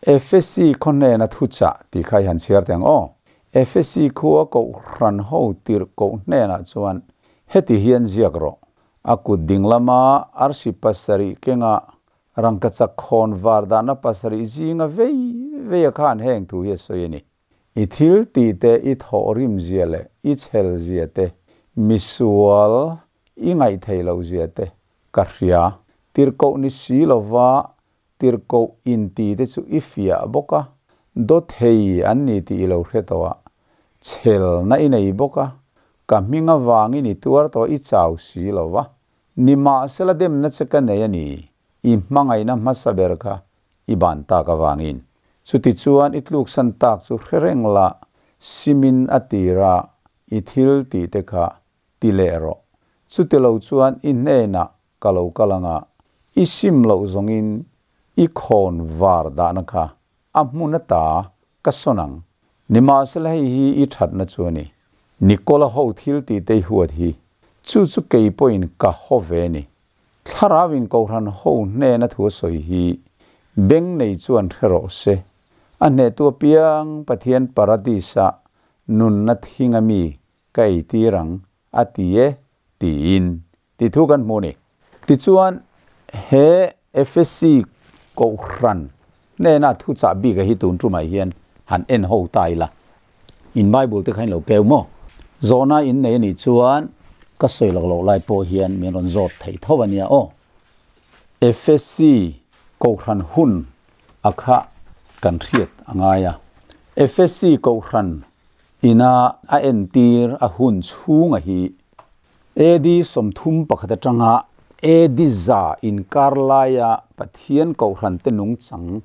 Efesi khaw hnena thuchah tih kha i han chhiar teh ang aw. Efesi khua Kohhran ho tirhkoh hnenah chuan heti hian ziak rawh, A kut ding lama arsi pasarih kenga rangkachak khawn var dahna pasarih zinga vei vei a khan heng thu hi a sawi a ni. I thil tih te, i thawhrim zia leh i chhel zia te, misual i ngaihtheih loh zia te ka hria. Tirhkoh ni si lova tirhkoh inti te chu i fiah bawk a, dawthei an ni tih i lo hre tawh a, chhelna i nei bawk a, ka hming avangin i tuar tawh i chau si lo va, nimahsela demna che ka nei a ni, i hmangaihna hmasa ber kha i ban tak avangin. Chutichuan i tluksan tak chu hre reng la, simin a tira i thil tih te kha ti leh rawh. Chutilo chuan i hnenah ka lo kal anga, i sim loh zawngin i khawn var dahna kha a hmun ata ka sawn ang. Nimahsela hei hi i thatna chu a ni. Nikola ho thil tih te i huat hi, chu chu kei pawhin ka haw ve a ni. Thlarauin Kohhran ho hnena thu a sawi hi beng nei chuan hre rawh se. A hnehtu apiang Pathian Paradis-ah nunna thinga mi ka eitir ang a ti e tiin tih thu kan hmu a ni. Tichuan, he Efesi Kohhran hnena thuchah bika hi tun tumah hian han en ho ta ila. In Bible te kha in lo keu maw? Zawhna in nei a nih chuan ka sawi lak loh lai pawh hian min rawn zawt thei tho a nia aw. Efesi Kohhran hun a kha kan hriat a ngai a. Efesi Kohhran Ina a entir a hun chhunga hi AD 31 atanga AD 100 inkar laia Pathian Kohhran te nungchang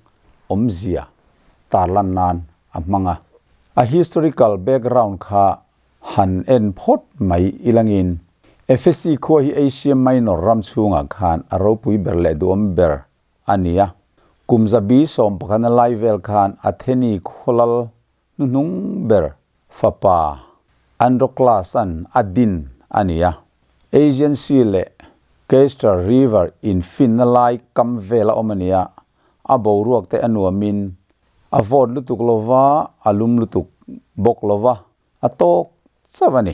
awmzia tarlan nan a hmang a. A historical background kha han en phawt mai ilangin Efesi khua hi Asia Minor ram chhungah khan a ropui ber leh duhawm ber a ni a. Kum zabi 11 a lai vel khan Atheni khawlal Hnuhnung ber fapa Androclus-a'n a din a ni a, Aegean Sea leh Cayster River infinna lai kam vela awm a ni a, a boruak te a nuamin a vawt lutuk lova, a lum lutuk bawk lova, a tawk chauh a ni.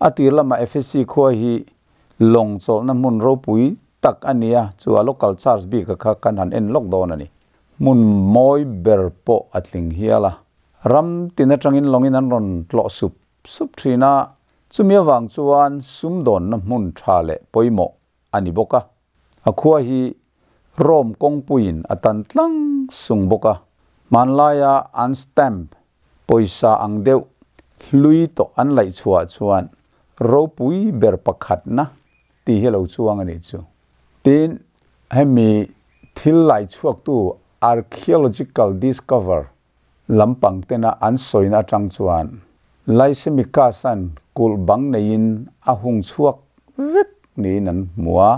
A tir lamah Efesi khua hi lawng chawlhna hmun ropui tak a ni a, chu a local church bika kha kan han en lawk dawn a ni. Hmun mawi ber pawh a tling hial a, ram tin atangin lawngin an rawn tlawh sup sup thin a, chumi avang chuan sumdawnna hmun tha leh pawimawh a ni bawk a. A khua hi Rome kawngpuiin a tan tlang sung bawk a, hmanlaia an stamp pawisa ang deuh hlui tawh an laih chhuah chuan ropui ber pakhatna tih hi a lo chuang a nih chu. Tin, hemi thil lai chhuaktu archaeological discover lampang tena an sawina atang chuan Lysimachus-a'n kulh bang neiin a hung chhuak vek niin an hmu a,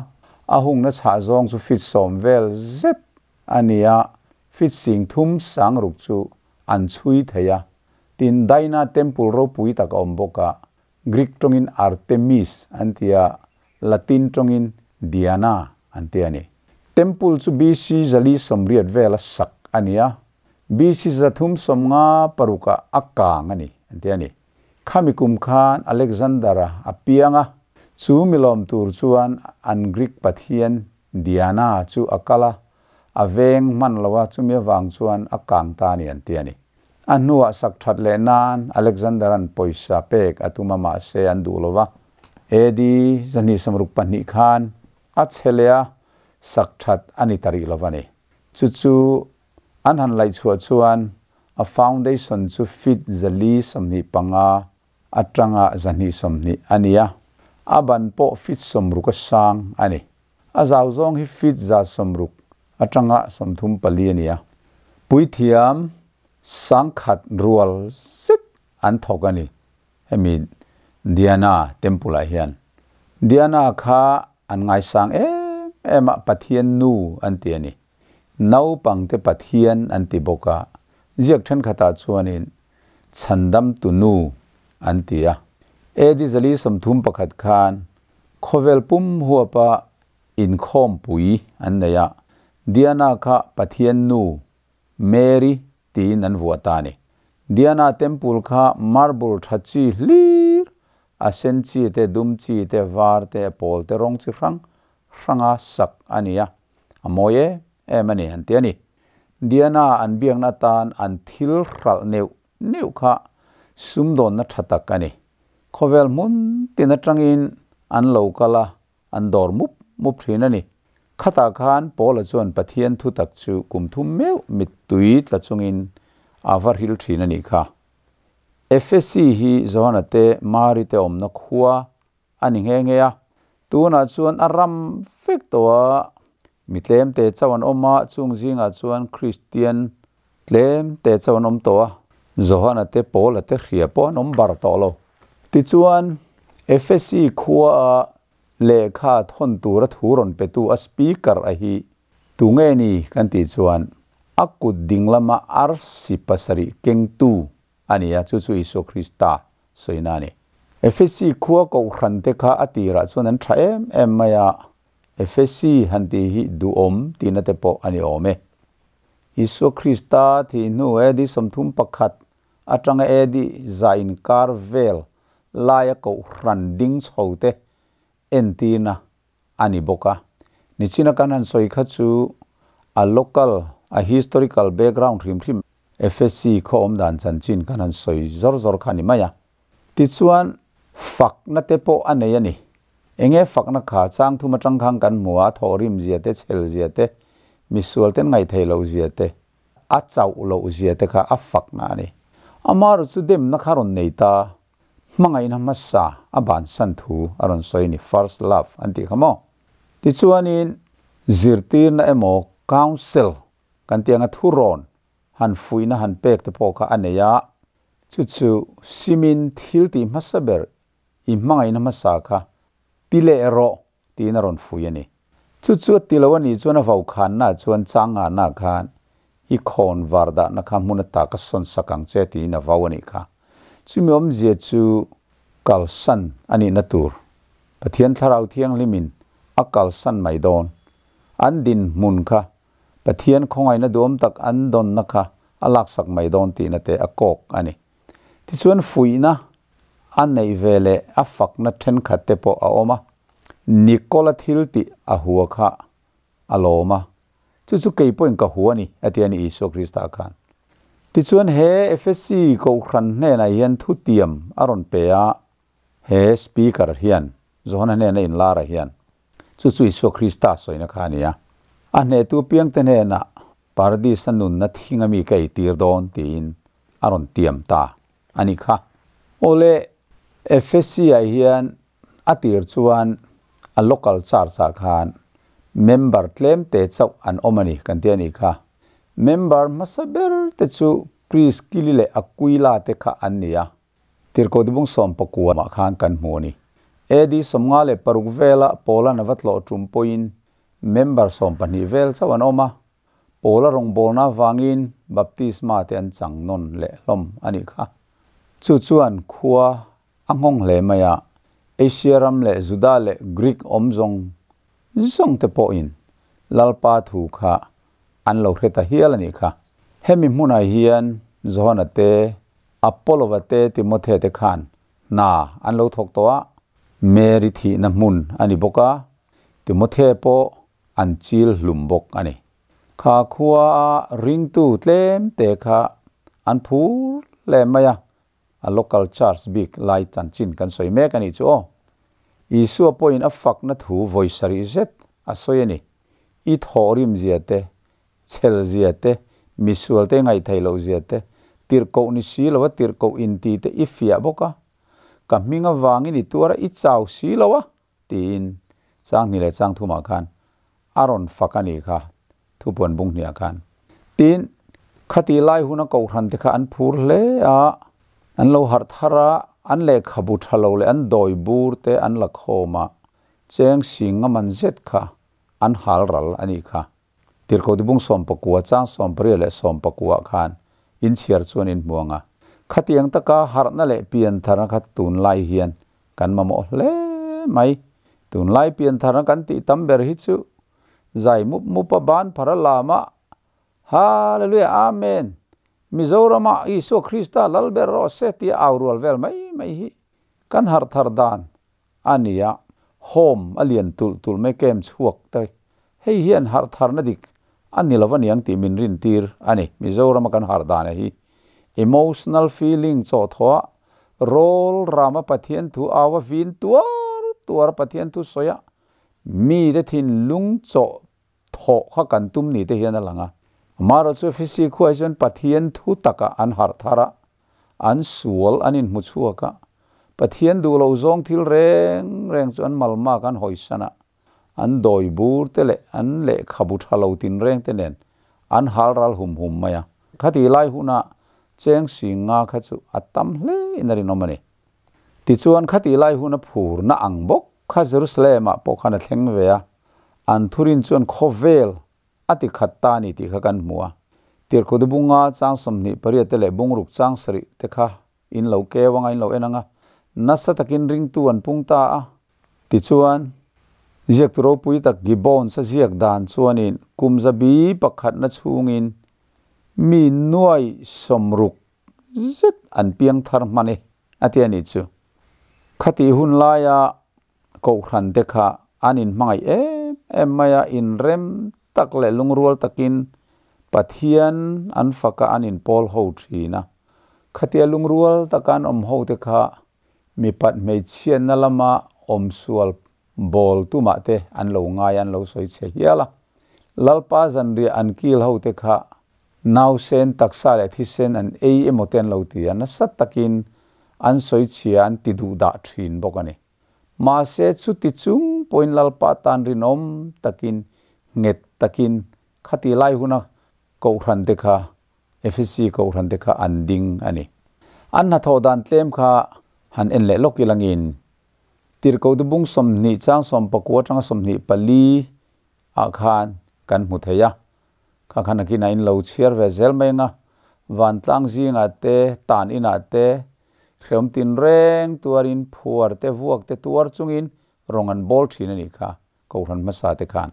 a hungna chhah zawng chu feet 10 vel zet a ni a, feet 30 sang ruk chu an chhui thei a. Tin, Diana Temple ropui tak a awm bawk a, Greek tawngin Artemis an ti a, Latin tawngin Diana an ti a ni. Temple chu BC 480 vela sak a ni a, BC 356-ah a kang a ni an ti a ni. Khami kum khan Alexander-a a piang a, chu milawm tur chuan an Greek pathian Diana chu a kal a, a veng hman lo a, chumi avang chuan a kang ta a ni an ti a ni. A hnuah sak that leh nan Alexander-a'n pawisa pek a tum a mahse an duh lo va, AD 262 khan a chhe leh a, sak that a ni ta rih lo va ni. Chu chu an han laih chhuah chuan a foundation chu feet 425 atanga 220 a ni a, a ban pawh feet 60 a sang a ni. A zau zawng hi feet 160 atanga 34 a ni a. Puithiam 10,000 rual zet an thawk a ni hemi Diana Temple ah hian. Diana kha an ngaisang em em a, Pathian nu an ti a ni. Naupangte Pathian an ti bawk a, ziak thenkhatah chuanin Chhandamtu nu an ti a. AD 431 khan khawvel pum huapa inkhawmpui an nei a, Diana kha Pathian nu Mary tiin an vuah ta a ni. Diana Temple kha marble tha chi hlir, a sen chi te, dum chi te, var te, a pawl te rawng chi hrang hranga sak a ni a, a mawi em em a ni an ti a ni. Diana an biakna atan an thil hralh neuh neuh kha sumdawnna tha tak a ni. Khawvel hmun tin atangin an lo kal a, an dawr mup mup thin a ni. Khatah khan Paula chuan Pathian thutak chu kum thum meuh mittui tla chungin a va hril thin a nih kha. Efesi hi Johana te Mari te awmna khua a ni nghe nghe a, tunah chuan a ram vek tawh a, mi tlem te chauh an awm a, chung zingah chuan Kristian tlem te chauh an awm tawh a, Johana te Paula te hria pawh an awm bar tawh lo. Tichuan, Efesi khua a lehkha thawn tura thu rawn petu a speaker a hi tu nge ni kan tih chuan a kut ding lama arsi pasarih kengtu a ni a, chu chu Isua Krista sawina a ni. Efesi khua kohhran te kha a tirah chuan an tha em em mai a, Efesi han tih hi duhawm tihna te pawh a ni awm e. Isua Krista thih hnu AD 31 atanga AD za inkar vel laia kohhran ding chho te entirna a ni bawk a. Nichina kan han sawi kha chu a local, a historical background hrim hrim FSC khaw awm dan chanchin kan han sawi zawr zawr kha a ni mai a. Tichuan fakna te pawh a nei a ni. Enge fakna kha chang thum atang khan kan hmu a, thawhrim zia te, chhel zia te, misual ten ngaihtheih loh zia te, a chauh loh zia te kha a fakna a ni. Amaherawh chu demna kha a rawn nei ta, hmangaihna hmasa a bansan thu a rawn sawi a ni, first love an tih kha maw? Tichuanin zirtirna emaw counsel kan tih anga thurawn han fuihna han pek te pawh kha a nei a, chu chu simin thil tih hmasa ber i hmangaihna hmasa kha ti leh rawh tiin a rawn fui a ni. Chu chu a ti lo a nih chuan a vaukhanna chuan changana khan i khawn var dahna kha hmun ata ka sawn sak ang che tiin a vau a nih kha. Chumi awmzia chu kalsan a nihna tur Pathian Thlarau Thianghlimin a kalsan mai dawn. An dinhmun kha Pathian khawngaihna duhawm tak an dawnna kha a laksak mai dawn tihna te a kawk a ni. Tichuan fuihna a neih ve leh a fakna thenkhat te pawh a awm a, Nikola thil tih a hua kha a lawm a, chu chu kei pawhin ka hua a ni, a ti a ni Isua Krista khan. Tichuan he Efesi Kohhran hnenah hian thutiam a rawn pe a, he Speaker hian, Johana hnena inlara hian, chu chu Isua Krista sawina kha a ni a, a hnehtu piangte hnenah Paradis-a nunna thing a mi ka eitir dawn tiin a rawn tiam ta a ni kha. Awle, Efesi-ah hian a tir chuan a local church-ah khan member tlem te chauh an awm a ni kan ti a nih kha. Member hmasa ber te chu Priskili leh Aquila te kha an ni a. Tirhkoh Dibung 19 mah khan kan hmu a ni. AD 56 vela Paula'n a va tlawh tum pawhin member 12 vel chauh an awm a, Paula rawngbawlna avangin baptisma te an chang nawn leh hlawm a nih kha. Chu chuan khua a nghawng hle mai a, Asia ram leh Juda leh Greek awm zawng zawng te pawhin Lalpa thu kha an lo hre ta hial a nih kha. Hemi hmunah hian Johana te, Apollo-va te, Timothy te khan hna an lo thawk tawh a, Mary thihna hmun a ni bawk a, Timothy pawh an chil hlum bawk a ni. Kha khua a ringtu tlem te kha an phur hle mai a, a local church bik lai chanchin kan sawi mek a nih chu aw. Isua pawhin a fakna thu vawi sarih zet a sawi a ni. I thawhrim zia te, chhel zia te, misual te ngaihtheih loh zia te, tirhkoh ni si lo a tirhkoh inti te i fiah bawk a, ka hming avangin i tuar a i chau si lo a, tiin chang hnih leh chang thumah khan a rawn fak a nih kha thupuan bung hniah khan. Tin, khati lai huna kohhran te kha an phur hle a, an lo harh thar a, an lehkhabu tha lo leh an dawi bur te an la khawm a, cheng sing nga man zet kha an hal ral a nih kha. Tirhkoh Dibung 19 chang 18 leh 19 khan inchhiar chuan in hmu ang a. Khatiang taka harhna leh piantharna kha tunlai hian kan mamawh hle mai. Tunlai piantharna kan tih tam ber hi chu zai mup mup a ban phar a lam a Hallelujah Amen Mizoramah Isua Krista lal ber rawh se tia au rual vel mai mai hi kan harh thar dan a ni a, home a lian tulh tulh mai kem chhuak te hei hian harh tharna dik a ni lo aniang tih min rintir a ni. Mizorama kan harh dan hi emotional feeling chawhthawh a rawl rama Pathian thu au a vin tuar tuar a Pathian thu sawi a mite thinlung chawh thawh kha kan tum ni te hian a lang a. Amaherawhchu Efesi khuaah chuan Pathian thu takah an harh thar a, an sual an inhmu chhuak a, Pathian duh lo zawng thil reng reng chu an malmak an hawisan a, an dawi bur te leh an lehkhabu tha lo tin reng te nen an hal ral hum hum mai a. Khati lai huna cheng sing nga kha chu a tam hle in a rinawm a ni. Tichuan khati lai huna phurna ang bawk kha Jerusalem ah pawh khan a thleng ve a, an thurin chuan khawvel a ti khat ta a ni tih kha kan hmu a. Tirhkoh bunga chang 28 te leh bungruk chang sarih te kha in lo keu anga in lo en anga nasa takin ringtu an pung ta a. Tichuan, ziaktu ropui tak Gibbons a ziak dan chuanin kum zabi pakhatna chhungin mi nuai 60 zet an piang thar hman e a ti a nih chu. Khatih hun laia Kohhran te kha an inhmangaih em em mai a, inrem tak leh lungrual takin Pathian an faka an inpawl ho thin a. Khatia lungrual taka an awm ho te kha mipat hmeichhiatna lama awmsual bawl tumah te an lo ngai a, an lo sawi chhe hial a. Lalpa zanriah an kil ho te kha nausen taksa leh thisen an ei emaw te an lo ti a, nasa takin an sawi chhia an ti duh dah thin bawk a ni. Mahse chuti chung pawhin Lalpa tan rinawm takin, nghet takin khati lai huna Kohhran te kha, Efesi Kohhran te kha an ding a ni. An hnathawh dan tlem kha han en leh lawk ilangin Tirhkohtu bung 20 chang 19 atanga 24 ah khan kan hmu thei a. Kha khan akin a in lo chhiar ve zel mai anga, vantlang zingah te, tan inah te, hreawm tinreng tuarin phuar te, vuak te tuar chungin rawng an bawl thin a nih kha, Kohhran hmasa te khan.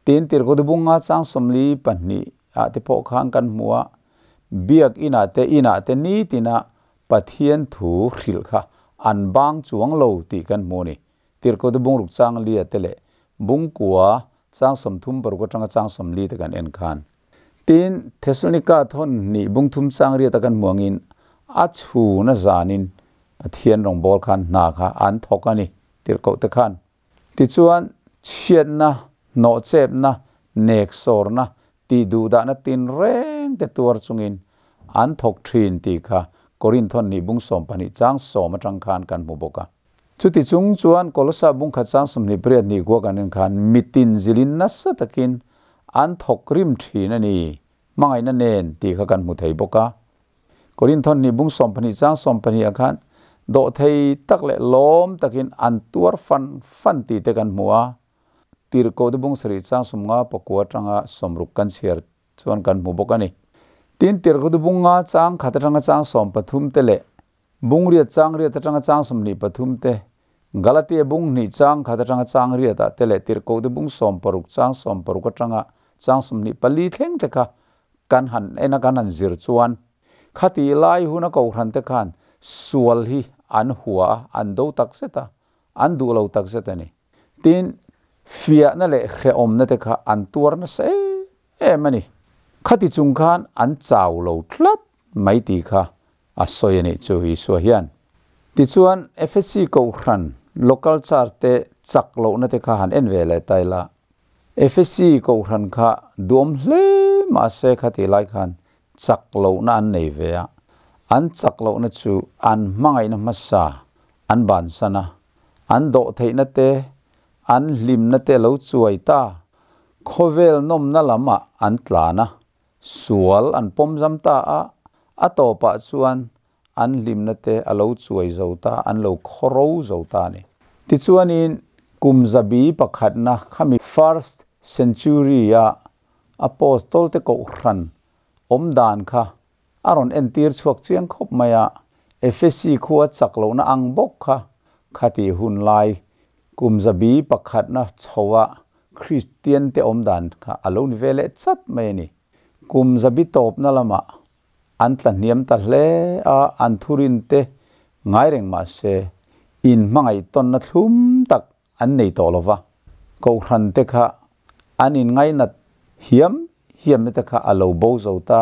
Tin, Tirhkohtu bunga chang 42 ah te pawh khan kan hmu a, biak inah te, inah te nitina Pathian thu hrilh kha an bang chuang lo tih kan hmu a ni. Tirhkohtu bungruk chang lia te leh bungkua chang 36 atanga chang 40 te kan en khan. Tin, Thesalonika thawn hnih bungthum chang riata kan hmu angin a chhun a zanin Pathian rawngbâwl khan hna kha an thawk a ni, tirhkoh te khan. Tichuan, chhiatna, hnawhchepna, neksawrna, tihduhdahna tinreng te tuar chungin an thawk thin tih kha Korinth thawn hnih bung 12 chang 10 atang khan kan hmu bawk a. Chuti chung chuan Kolosa bung khat chang 28 hnih kua kan en khan mitin zilin nasa takin an thawk rim thin a ni, hmangaihna nen tih kha kan hmu thei bawk a. Korinth thawn hnih bung 12 chang 12 ah khan dawhthei tak leh lawm takin an tuar fan fan tih te kan hmu a. Tirhkoh te bung sarih chang 59 atanga 60 kan chhiar chuan kan hmu bawk a ni. Tin, tirhkoh te bung nga chang khat atanga chang 13 te leh bung riat chang riat atanga chang 23 te, Galatia bung hnih chang khat atanga chang riatah te leh tirhkoh te bung 60 chang 60 atanga chang 24 thleng te kha kan han en a kan han zir chuan khati lai huna Kohhran te khan sual hi an hua a, an do tak zet a, an duh lo tak zet a ni. Tin, fiahna leh hrehawmna te kha an tuar nasa em em a ni. Khati chung khan an chau lo tlat mai tih kha a sawi a nih chu Isua hian. Tichuan, Efesi Kohhran local church te chak lohna te kha han en ve leh ta ila. Efesi Kohhran kha duam hle mahse khati lai khan chak lohna an nei ve a. An chak lohna chu an hmangaihna hmasa an bansan a, an dawh theihna te, an hlimna te lo chuai ta, khawvel nawmna lamah an tlan a, sual an pawm zam ta a, a tawpah chuan an hlimna te a lo chuai zo ta, an lo khawro zo ta a ni. Tichuanin kum zabi pakhatna khami first century-a Apostol te Kohhran awm dan kha a rawn entir chhuak chiang khawp mai a, Efesi khua chak lohna ang bawk kha khati hun lai kum zabi pakhatna chhoa Kristian te awm dan kha a lo ni ve leh chat mai a ni. Kum zabi tawpna lamah an tla hniam ta hle a, an thurin te ngai reng mah se inhmangaih tawnna thlum tak an nei tawh lo va, Kohhran te kha an inngainat hiam hiamna te kha a lo bo zo ta,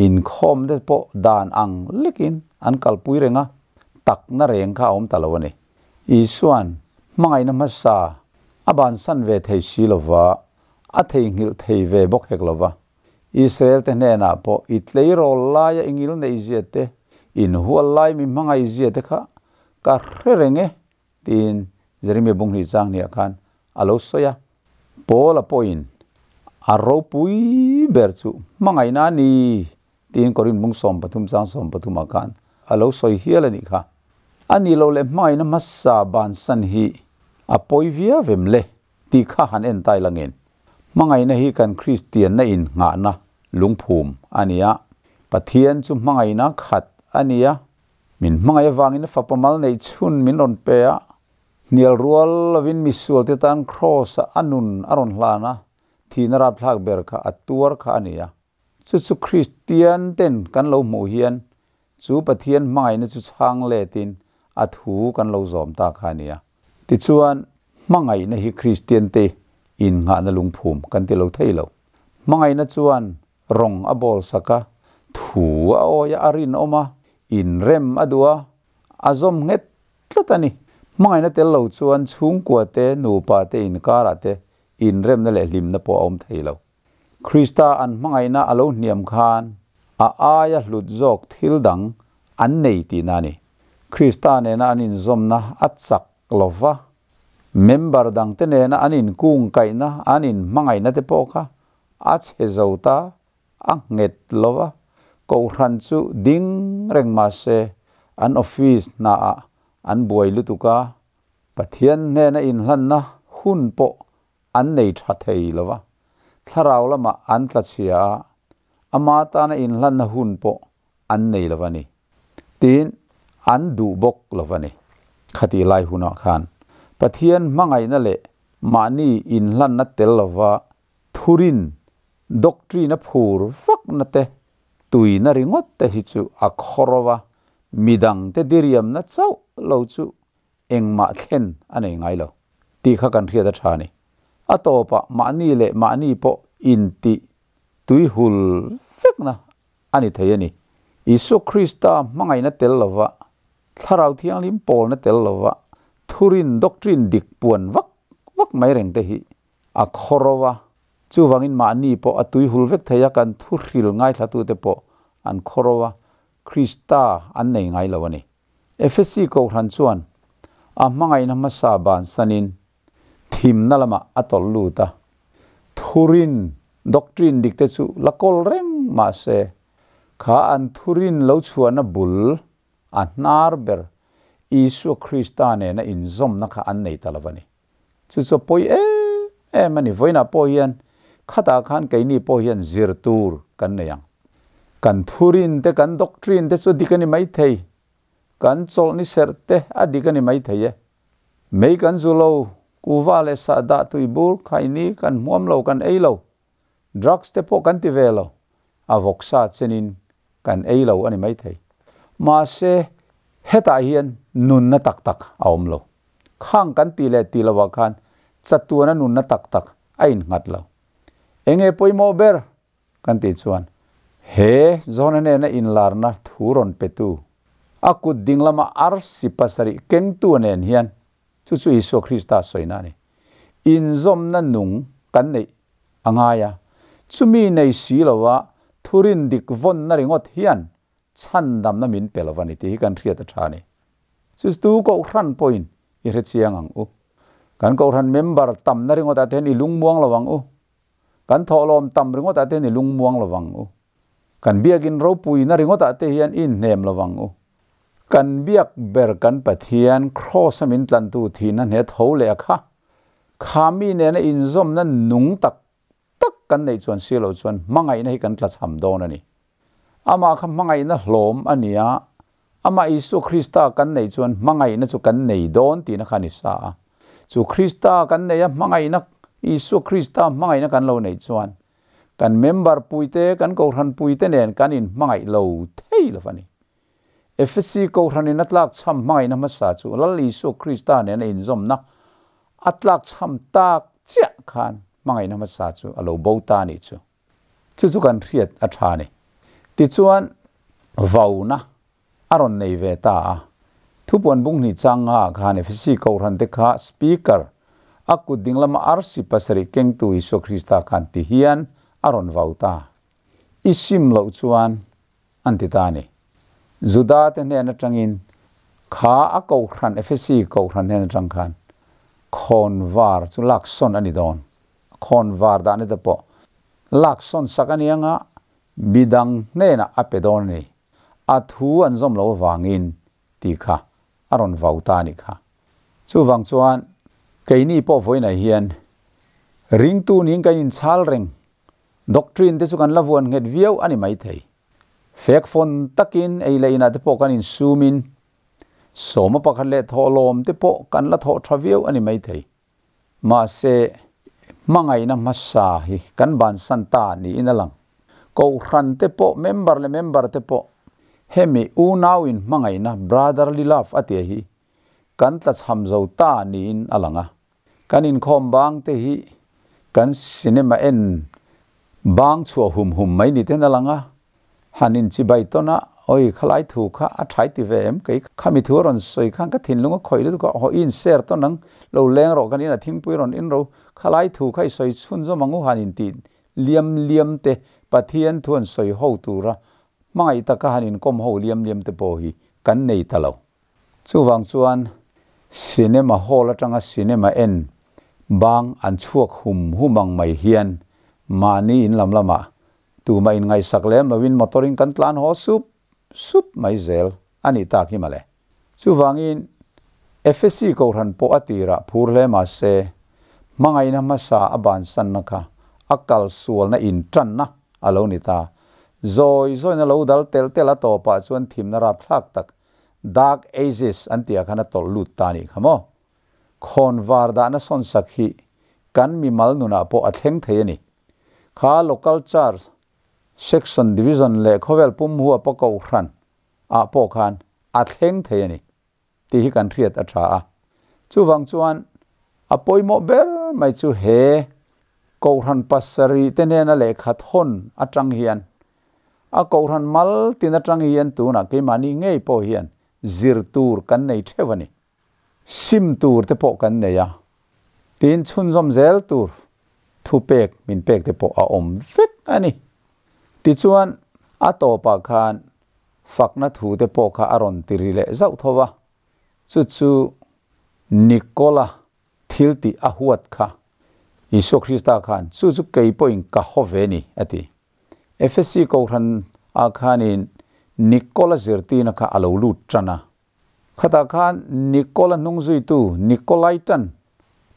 inkhawm te pawh dan ang lekin an kalpui reng a, takna reng kha a awm ta lo a ni. Isua'n hmangaihna hmasa a bansan ve thei si lo va, a theihnghilh thei ve bawk hek lo va. Israel te hnenah pawh i tleirawl laia i ngil neih zia te, inhual lai mi hmangaih zia te kha ka hre reng e, tiin Jeremia bunghnih chang hniah khan a lo sawi a. Paula pawhin a ropui ber chu hmangaihna a ni tiin Korin bung 13 chang 13 ah khan a lo sawi hial a nih kha. A nih loh leh hmangaihna hmasa bansan hi a pawi viau em le tih kha han en tai langin hmangaihna hi kan Kristianna innghahna lungphum a ni a, Pathian chu hmangaihna khat a ni a, Min hmangaih avangin a fapa mal neih chhun min rawn pe a, hnial rual lovin misualte tan Kraws-a a nun a rawn hlan a, thihna rapthlak ber kha a tuar kha a ni a. Chu chu Kristian ten kan lo hmuh hian chu Pathian hmangaihna chu chhang letin a thu kan lo zawm ta kha a ni a. Tichuan, hmangaihna hi Kristian te innghahna lungphum kan ti lo thei lo. Hmangaihna chuan Rawng a bawl sak a, thu a awi a, a rinawm a, inrem a duh a, a zawm nghet tlat a ni. Hmangaihna tel lo chuan chhungkua te, nupa te inkarah te inremna leh hlimna pawh a awm thei lo. Krista an hmangaihna a lo hniam khan a aia hlut zawk thil dang an nei tihna a ni. Krista nena an inzawmna a chak lo va, member dangte nena an inkungkaihna, an inhmangaihna te pawh kha A chhe zo ta, a nghet lo va, Kohhran chu ding reng mah se an office hnaah an buai lutuk a, Pathian hnena inhlanna hun pawh an nei tha thei lo va, thlarau lamah an tla chhia a, ama tana inhlanna hun pawh an nei lo va ni. Tin, an duh bawk lo va ni. Khatih lai hunah khan Pathian hmangaihna leh mahni inhlanna tel lova Thurin, doctrine a phur vakna te, tuina ringawt te hi chu a khawro a, midang te diriamna chauh lo chu engmah thlen a nei ngai lo tih kha kan hriat a tha a ni. A tawpah mahni leh mahni pawh intih tuihul vekna a ni thei a ni. Isua Krista hmangaihna tel lova, Thlarau Thianghlim pawlna tel lova thurin, doctrine, dik puan vak vak mai reng te hi A khawro a, chuvangin mahni pawh a tuihul vek thei a, kan thuhril ngaithlatute pawh an khawro a, Krista an nei ngai lo a ni. Efesi Kohhran chuan a hmangaihna hmasa bansanin thimna lamah a tawlh lut a, thurin, doctrine, dikte chu la kawl reng mah se, kha an thurin lo chhuahna bul a hnar ber Isua Krista nena inzawmna kha an nei ta lo a ni. Chu chu a pawi em em a ni. Vawiinah pawh hian khatah khan keini pawh hian zir tur kan nei ang. Kan thurin te, kan doctrine te chu dik a ni maithei. Kan chawlhni serh te a dik a ni maithei e. Mei kan zu lo, kuva leh sahdah tuibur khaini kan hmuam lo, kan ei lo. Drugs te pawh kan ti ve lo, a vawksa chenin kan ei lo a ni maithei. Mahse, hetah hian nunna tak tak a awm lo. Khang kan tih leh tih lovah khan chatuana nunna tak tak a innghat lo. Enge pawimawh ber kan tih chuan he Johna hnena inlarna thu rawn petu, a kut ding lama arsi pasarih kengtu nen hian chu chu Isua Krista sawina a ni. Inzawmna nung kan neih a ngai a, chumi nei si lova thurin dik vawnna ringawt hian chhandamna min pe lova ni tih hi kan hriat a tha a ni. Chu tu Kohhran pawhin i hre chiang ang u. Kan Kohhran member tamna ringawtah te hian i lungmuang lo ang u. Kan thawhlawm tam ringawtah te hian i lungmuang lo ang u. Kan biakin ropuina ringawtah te hian i inhnem lo ang u. Kan biak ber kan Pathian Kraws-a min tlantu thihna hne tho leh a kha. Kha mi nena inzawmna nung tak tak kan neih chuan si loh chuan hmangaihna hi kan tlachham dawn a ni. Amah kha hmangaihna hlawm a ni a, amah Isua Krista kan neih chuan hmangaihna chu kan nei dawn tihna kha a ni sa a. Chu Krista kan neih a hmangaihna, Isua Krista hmangaihna kan lo neih chuan Kan member puite, kan kohhran puite nen kan in hmangaih lo thei lo va ni. Efesi kohhranin a tlakchham hmangaihna hmasa chu Lal Isua Krista nena inzawmna a tlakchham tak chiah khan hmangaihna hmasa chu a lo bo ta a nih chu. Chu chu kan hriat a tha a ni. Tichuan, vauna a rawn nei ve ta a. Thupuan bung hnih chang ngaah khan Efesi kohhran te kha Speaker, a kut ding lama arsi pasarih kengtu Isua Krista khan ti hian a rawn vau ta. I sim loh chuan an ti ta a ni. Juda te hnen atangin kha a kohhran Efesi kohhran hnen atang khan khawnvar chu lak sawn a ni dawn. Khawnvar dah ni te pawh lak sawn sak a ni anga midang hnenah a pe dawn a ni. A thu an zawm lo avangin tih kha a rawn vau ta a nih kha. Chuvang chuan keini pawh vawiinah hian ringtu niin kan inchhal reng, doctrine te chu kan la vuan nghet viau a ni maithei. Fek fawn takin ei leh inah te pawh kan insumin sawma pakhat leh thawhlawm te pawh kan la thawh tha viau a ni maithei. Mahse, hmangaihna hmasa hi kan bansan ta niin a lang. Kohhran te pawh, member leh member te pawh hemi unau in hmangaihna, brotherly love a tia hi kan tlachham zo ta niin a lang a. Kan inkhawm bang te hi kan cinema en bang chhuah hum hum mai ni ten a lang a. Han inchibai tawn a, Oi, khalai thu kha a thai ti ve em? Kei khami thu a rawn sawi khan ka thinlung a khawih lutuk a, haw i inser tawn ang, lo leng rawh kan inah thingpui rawn in ro, khalai thu kha i sawi chhun zawm ang u han intih liam liam te, Pathian thu an sawi ho tura hmangaih taka han inkawm ho liam liam te pawh hi kan nei ta lo. Chuvang chuan cinema hall atanga cinema en bang an chhuak hum hum ang mai hian mahni in lam lamah Tumah in ngaihsak lem loin motor in kan tlan haw sup sup mai zel a nih tak hi mawle. Chuvangin Efesi Kohhran pawh a tirah phur hle mah se, hmangaihna hmasa a bansanna kha a kal sualna intanna a lo ni ta. Zawi zawina lo dal telh telh a tawpah chuan thimna rapthlak tak Dark Ages an tihah khan a tawlh lut ta a nih kha maw? Khawnvar dahna sawnsak hi kan mimal nunah pawh a thleng thei a ni. Kha Local Church, Section, Division leh khawvel pum huapa kohhran ah pawh khan a thleng thei a ni tih hi kan hriat a tha a. Chuvang chuan a pawimawh ber mai chu he kohhran pasarih te hnena lehkha thawn atang hian a kohhran mal tin atang hian tunah keimahni ngei pawh hian zir tur kan nei theuh a ni. Sim tur te pawh kan nei a, tin chhunzawm zel tur thupek min pek te pawh a awm vek a ni. Tichuan a tawpah khan fakna thu te pawh kha a rawn ti ri leh zauh tho va, chu chu Nikola thil tih a huat kha Isua Krista khan chu chu kei pawhin ka haw ve ni a ti. Efesi Kohhran ah khanin Nikola zirtirna kha a lo lut tan a. Khatah khan Nikola hnung zuitu Nikolaitan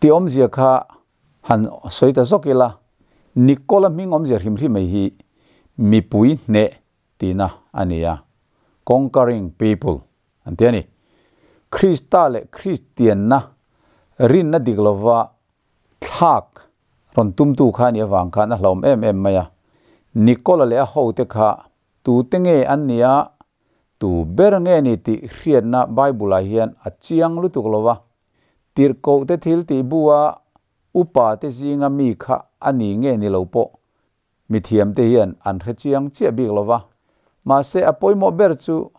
tih awmzia kha han sawi ta zawk ila, Nikola hming awmzia hrim hrim mai hi mipui hneh tihna a ni a, conquering people an ti a ni. Krista leh Kristianna rinna dik lova thlak rawn tumtu kha a nih avang khan a hlauhawm em em mai a. Nikola leh a hote kha Tute nge an nih a, tu ber nge ni tih hriatna Bible-ah hian a chiang lutuk lo va. Tirhkohte thil tih bua upate zinga mi kha a ni nge ni lo pawh mithiamte hian an hre chiang chiah bik lo va. Mahse a pawimawh ber chu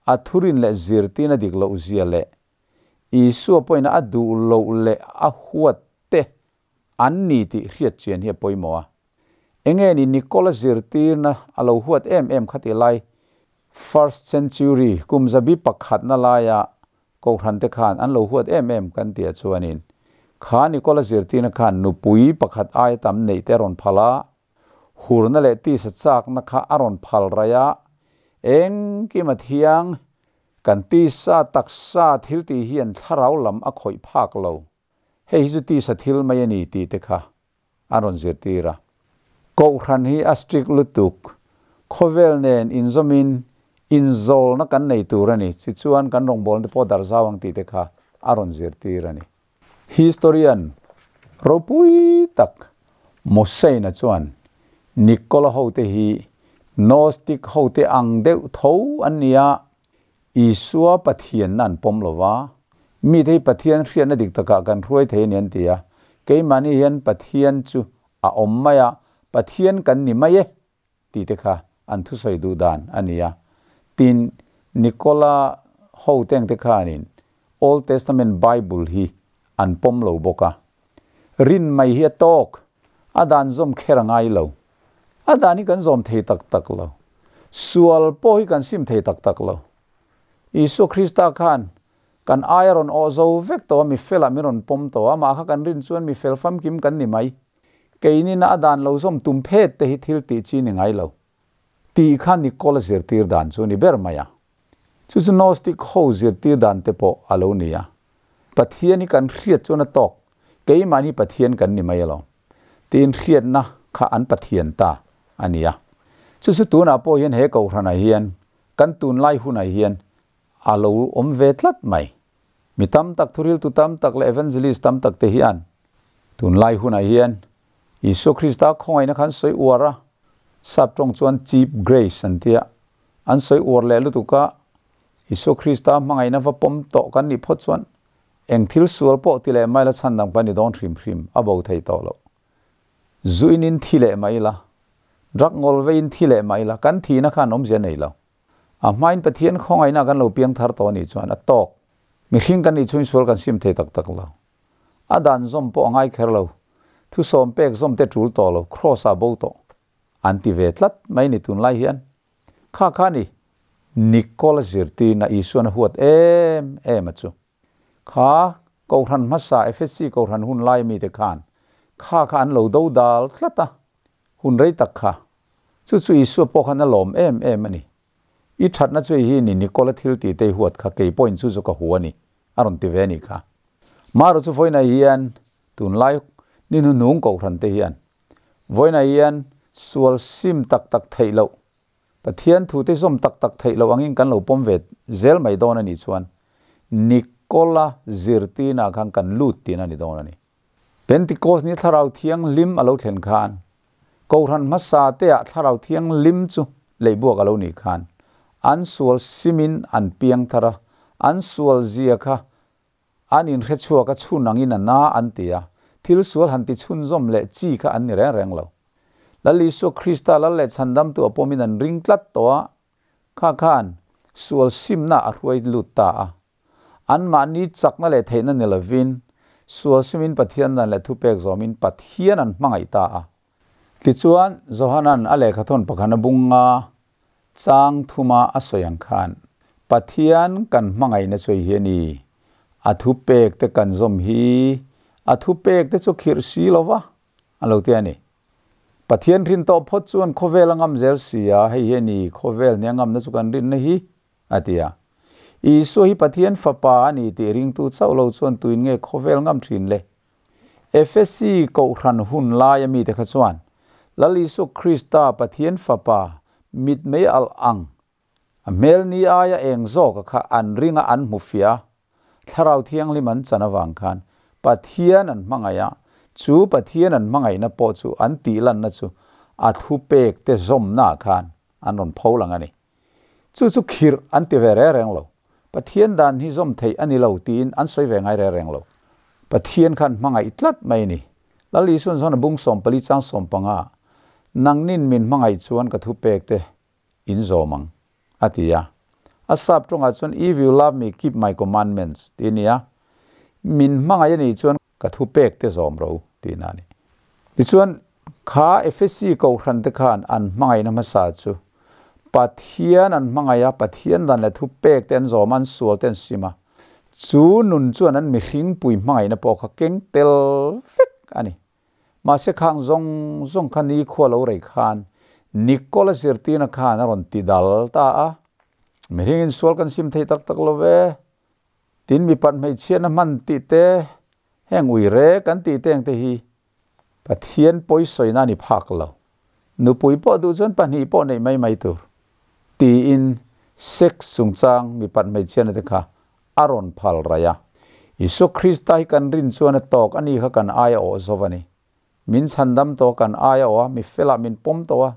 a thurin leh zirtirna dik loh zia leh Isua pawhin a duh loh leh a huat te an ni tih hriat chian hi a pawimawh a. Enge ni Nikola zirtirna a lo huat em em kha tih lai first century kum zabi pakhatna laia Kohhran te khan an lo huat em em kan tih ah chuanin kha Nikola zirtirna khan nupui pakhat aia tam neih te a rawn phal a, hurna leh tisa chakna kha a rawn phal raih a, engkim a thiang kan tisa taksa thil tih hian thlarau lam a khawih phak lo. Hei hi chu tisa thil mai a ni tih te kha an rawn zirtir a. Kohhran hi a strict lutuk, khawvel nen inzawmin inzawlna kan nei tur a ni, tichuan kan rawngbawlna te pawh darh zau ang tih te kha a rawn zirtir a ni. Historian ropui tak Moseina chuan Nikola hote hi Gnostic hote ang deuh tho an nia Isua Pathian na an pawm lova mi te hi Pathian hriatna dik takah kan hruai thei a ni an ti a, keimahni hian Pathian chu a awm mai a, Pathian kan ni mai e tih te kha an thusawi duh dan a ni a. Tin, Nikola hote ang te khanin Old Testament Bible hi an pawm lo bawk a. Rin mai hi a tawk, a dan zawm kher a ngai lo. A dan hi kan zawm thei tak tak lo. Sual pawh hi kan sim thei tak tak lo. Isua Krista khan kan ai a rawn awh zo vek tawh a, mi felah min rawn pawm tawh a, amah kha kan rin chuan mi fel famkim kan ni mai. Keinina a dan lo zawm tum phet te hi thil tih chi ni ngai lo. Tih kha Nikola zirtir dan chu a ni ber mai a. Chu chu Gnostic ho zirtir dan te pawh a lo ni a. Pathian hi kan hriat chuan a tawk, keimahni Pathian kan ni mai alawm. Tiin hriatna kha an Pathian ta a ni a. Chu chu tunah pawh hian he kohhranah hian, kan tunlai hunah hian a lo awm ve tlat mai. Mi tam tak, thuriltu tam tak leh evangelist tam tak te hian tunlai hunah hian Isua Krista khawngaihna kha an sawi uar a, sap tawng chuan cheap grace an tia, an sawi uar leh lutuk a, Isua Krista hmangaihna va pawm tawh kan nih phawt chuan eng thil sual pawh ti leh mai la chhandam kan ni dawn hrim hrim a bo thei tawh loh. Zuin in thi leh mai la, drug ngawl veiin thi leh mai la, kan thihna khan awmzia nei lo. A hmain Pathian khawngaihna kan lo piang thar tawh a nih chuan a tawk. Mihring kan nih chhungin sual kan sim thei tak tak lo. A dan zawm pawh a ngai kher lo. Thusawm pek zawm te tul tawh lo, Kraws ah bo tawh. An ti ve tlat mai ni tunlai hian. Kha kha ni, Nikola zirtirna Isuan a huat em em a chu. Kha Kohhran hmasa Efesi Kohhran hun lai mite khan kha kha an lo do dal tlat a, hun rei tak kha. Chu chu Isua pawh khan a lawm em em a ni. I thatna chu hei hi ni Nikola thil tih te i huat kha kei pawhin chu chu ka hu a ni, a rawn ti ve a nih kha. Marawh chu vawiinah hian tunlai ni hnuhnung Kohhran te hian vawiinah hian sual sim tak tak theih loh, Pathian thu te zawm tak tak theih loh angin kan lo pawm ve zel mai dawn a nih chuan Nikola zirtirnaah khan kan lut tihna a ni dawn a ni. Pentecost ni Thlarau Thianghlim a lo thlen khan, Kohhran hmasa teah Thlarau Thianghlim chu leihbuak a lo nih khan, an sual simin an piang thar a, an sual zia kha an inhrechhuak a chhun angin a na an ti a, thil sual han ti chhunzawm leh chi kha an ni reng reng lo. Lal Isua Krista Lal leh Chhandamtu a pawmin an ring tlat tawh a, kha khan sual simna a hruai lut ta a. Anmahni chakna leh theihna ni lovin, sual simin Pathian dan leh thupek zawmin Pathian an hmangaih ta a. Tichuan, Johanan a lehkhathawn pakhana bunga chang thuma a sawi ang khan, Pathian kan hmangaihna chu hei hi a ni, a thupek te kan zawm hi, a thupek te chu khirh si lova, a lo ti a ni. Pathian rin tawh phawt chuan khawvel a ngam zel si a, hei hi a ni, khawvel nia ngamna chu kan rinna hi, a ti a. Isua hi Pathian Fapa a ni tih ringtu chauh lo chuan tuin nge khawvel ngam thin le? Efesi Kohhran hun laia mite kha chuan Lal Isua Krista Pathian Fapa mitmei alh ang a hmel ni aia eng zawka kha an ringa an hmu fiah a, Thlarau Thianghlim an chan avang khan Pathian an hmangaih a, chu Pathian an hmangaihna pawh chu an tihlanna chu a thupek te zawmnaah khan an rawn pho lang a ni. Chu chu khirh an ti ve reng reng lo. Pathian dan hi zawm theih a ni lo tiin an sawi ve ngai reng reng lo. Pathian khan hmangaih tlat mai a ni. Lal Isuan zawn a bung 14 chang 15, Nangnin min hmangaih chuan ka thupek te in zawm ang, a ti a. A sap tawngah chuan If you love me, keep my commandments tih a ni a. Min hmangaih a nih chuan ka thupek te zawm ro tihna a ni. Tichuan, kha Efesi Kohhran te khan an hmangaihna hmasa chu Pathian an hmangaih a, Pathian dan leh thupek te an zawm a, an sual te an sim a. Chu nun chuan an mihringpui hmangaihna pawh kha keng tel vek a ni. Mahse khang zawng zawng kha nikhua lo rei khan Nikola zirtirna khan a rawn ti dal ta a, Mihring insual kan sim thei tak tak lo ve. Tin, mipat hmeichhiatna hman tih te, heng ui re kan tih te ang te hi Pathian pawisawi na ni phak lo. Nupui pawh duh chuan pahnih pawh neih mai mai tur. Tiin sex chungchang mipat hmeichhiatna te kha a rawn phal raih a. Isua Krista hi kan rin chuan a tawk a ni kha kan aia awh zo a ni. Min chhandam tawh a, kan ai a awh a, mi felah min pawm tawh a,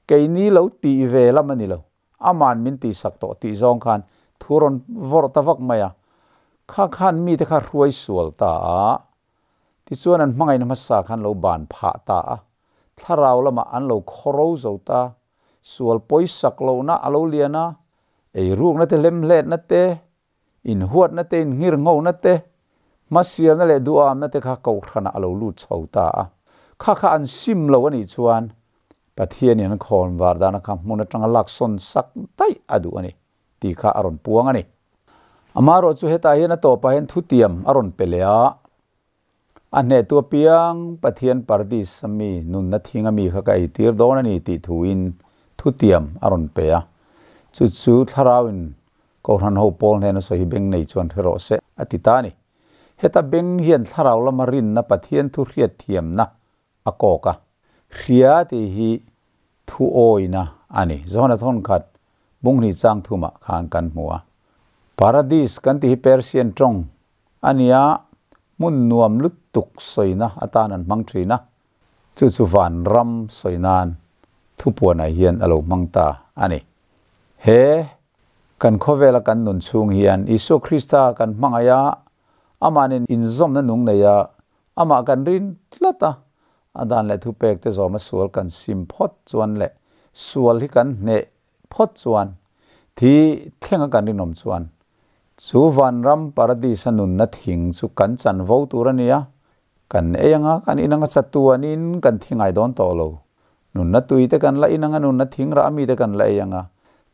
keini lo tih ve lam a ni lo, aman min tihsak tawh tih zawng khan thu rawn vawrh ta vak mai a, kha khan mite kha hruai sual ta a, tichuan an hmangaihna hmasa khan lo ban phah ta a, thlarau lamah an lo khawro zo ta, sual pawisak lohna a lo lian a, eirukna te hlemhletna te, inhuatna te, innghirnghona te, hmasialna leh duhamna te kha kohhranah a lo lut chho ta a. Kha kha an sim lo a nih chuan Pathianin an khawn var dana kha hmun atanga laksawn sak daih a duh a ni tih kha a rawn puang a ni. Amaherawh chu hetah hian a tawpah hian thutiam a rawn pe leh a, a hnehtu apiang Pathian Paradis a mi nunna thing a mi kha ka eitir dawn a ni tih thuin thutiam a rawn pe a. Chu chu Thlarauin Kohhran ho pawl hnena sawi hi beng nei chuan hre rawh se a ti ta a ni. Heta beng hian Thlarau lama rinna Pathian thu hriatthiamna a kawk a. Hria tih hi thu awina a ni. Johana thawnkhat bunghnih chang thumah khan kan hmu a. Paradis kan tih hi Persian tawng a ni a, hmun nuam lutuk sawina atan an hmang thin a. Chu chu van ram sawi nan thupuanah hian a lo hmang ta a ni. He kan khawvela kan nun chhung hian Isua Krista kan hmangaih a, amah nen inzawmna nung nei a, Amah kan rin tlat a, a dan leh thupek te zawma sual kan sim phawt chuan leh sual hi kan hneh phawt chuan, thi thlenga kan rinawm chuan chu vanram paradis-a nunna thing chu kan chanvo tur a ni a, kan ei anga kan in anga chatuanin kan thi ngai dawn tawh lo. Nunna tui te kan la in anga nunna thing rah ami te kan la ei anga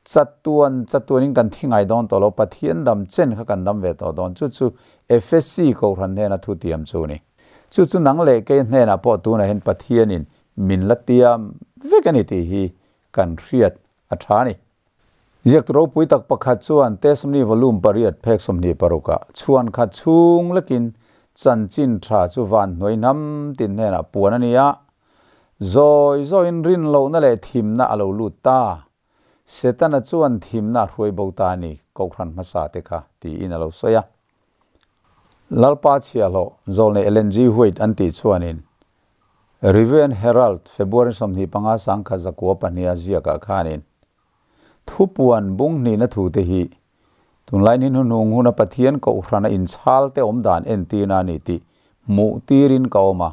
chatuan chatuanin kan thi ngai dawn tawh lo, Pathian dam chen kha kan dam ve tawh dawn. Chu chu Efesi Kohhran hnena thu tiam chu ni. Chu chu nang leh kei hnenah pawh tunah hian Pathianin min la tiam vek a ni tih hi kan hriat a tha a ni. Ziaktu ropui tak pakhat chuan Testimony Volume pariat phek 26 ah chhuan khat chhung lekin chanchin tha chu van hnuai hnam tin hnenah puan a ni a, Zawi zawiin rin lohna leh thimna a lo lut ta. Setana chuan thimna a hruai bo ta a ni, Kohhran hmasa te kha, tiin a lo sawi a. Lalpa chhiahhlawh Zawlnei Ellen G. White an tih chuanin Review and Herald February 25 1902 a ziakah khanin thupuan bung hnihna thute hi tunlai ni hnuhnung huna Pathian Kohhrana inchhal te awm dan entirna a ni tih hmuh tirin ka awm a.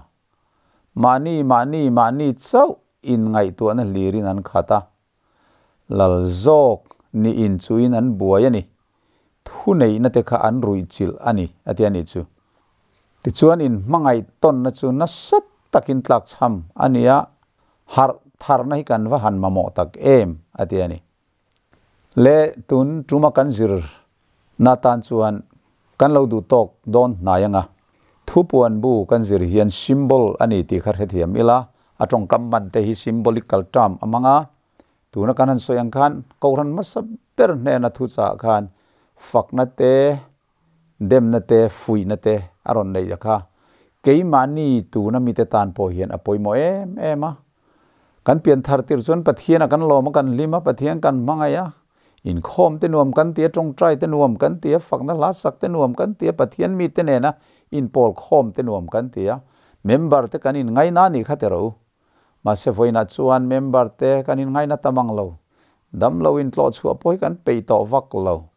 Mahni, mahni, mahni chauh in ngaihtuahna hlirin an khat a. Lal zawk ni in chuin an buai a ni. Thuneihna te kha an ruih chilh a ni, a ti a nih chu. Tichuan in hmangaih tawnna chu nasa takin tlakchham a ni a, harh tharna hi kan va han mamawh tak em, a ti a ni. Le tun tuma kan zir na tan chuan kan lo duh tawk dawn hnai anga thupuan bu kan zir hian symbol a ni tih kha hrethiam ila, a tawngkam man te hi symbolical term a hmang a, tuna kan han sawi ang khan Kohhran hmasa ber hnena thuchah khan fakna te, demna te, fuihna te a rawn neih a kha keimahni tuna mite tan pawh hian a pawimawh em em a. Kan pian thar tir chuan Pathian a kan lawm a, kan hlim a, Pathian kan hmangaih a, inkhawm te nuam kan ti a, tawngtai te nuam kan ti a, fakna hla sak te nuam kan ti a, Pathian mite nena inpawl khawm te nuam kan ti a, member te kan inngaina a nih kha teh rawh u. Mahse vawiinah chuan member te kan inngaina tam ang lo, damlo intlawh chhuah pawh hi kan peih tawh vak lo.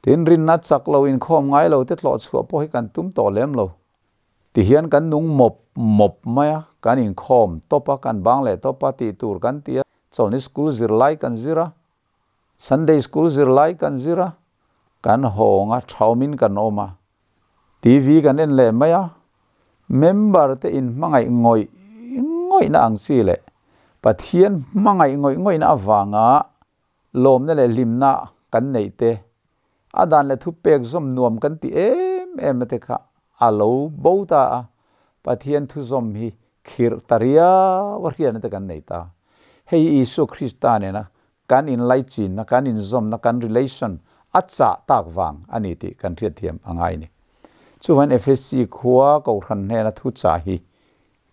Tin, rinna chak lo inkhawm ngai lo te tlawh chhuah pawh hi kan tum tawh lem lo. Tihian kan nung mawp mawp mai a, kan inkhawm tawp a, kan bang leh tawp a, tih tur kan ti a, chawlhni school zir lai kan zir a, Sunday school zir lai kan zir a, kan hawng a, thaumin kan awm a, TV kan en leh mai a, member te inhmangaih ngawih ngawihna ang chi leh Pathian hmangaih ngawih ngawihna avanga lawmna leh hlimna kan neih te, a dan leh thupek zawm nuam kan ti em em na te kha a lo bo ta a, Pathian thuzawm hi khirh ta riau a hriatna te kan nei ta. Hei hi Isua Krista nena kan inlaichinna, kan inzawmna, kan relation a chah tak vang a ni tih kan hriatthiam a ngai a ni. Chuvangin Efesi khua Kohhran hnena thuchah hi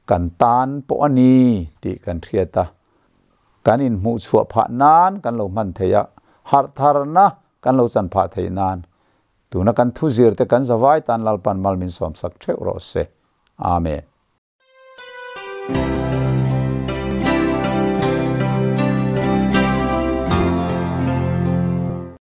Kan tan pawh a ni tih kan hriat a, kan inhmuh chhuah phah nan kan lo hman thei a, harh tharna kan lo chan phah theih nan tuna kan thuzir te kan zavai tan Lalpan mal min sawmsak theuh rawh se. Amen.